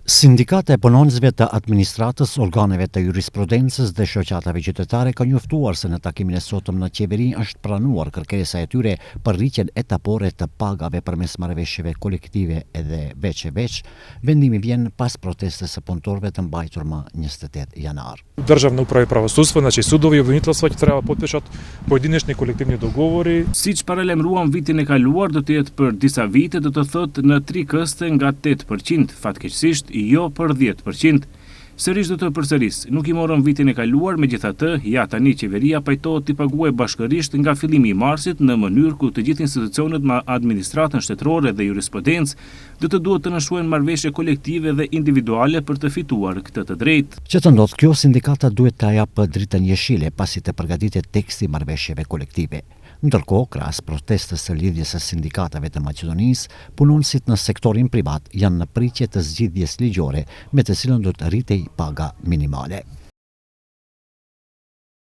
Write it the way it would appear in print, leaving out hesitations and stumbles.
Sindikata e punonjësve të administratës, organeve të jurisprudencës dhe shoqatave qytetare ka njoftuar se në takimin e sotëm në Qeveri është pranuar kërkesa e tyre për rritjen etapore të pagave përmes marrëveshjeve kolektive edhe veç e veç. Vendimi vjen pas protestës së punëtorëve të mbajtur më 28 janar. Државна управа и правосудство, значи судови и обвинителства ќе треба да потпишат поединечни колективни договори. Siç paralajmëruam vitin e kaluar, do të jetë për disa vite, do të thotë në tri këste nga 8%, fatkeqësisht jo për 10%. Sërish do të përsëris, nuk i morëm vitin e kaluar, megjithatë, ja tani qeveria pajtohet t'i paguajë bashkërisht nga fillimi i marsit në mënyrë ku të gjithë institucionet me administratën shtetërore dhe jurisprudencë do të duhet të nënshkruajnë marrëveshje kolektive dhe individuale për të fituar këtë të drejtë. Që të ndodhë kjo, sindikata duhet ta japë dritën jeshile pasi të përgatitet teksti i marrëveshjeve kolektive. Ndërkohë, krahas protestës së lidhjes së sindikatave të Maqedonisë, punonjësit në sektorin privat janë në pritje të zgjidhjes ligjore me të cilën do të rritej paga minimale.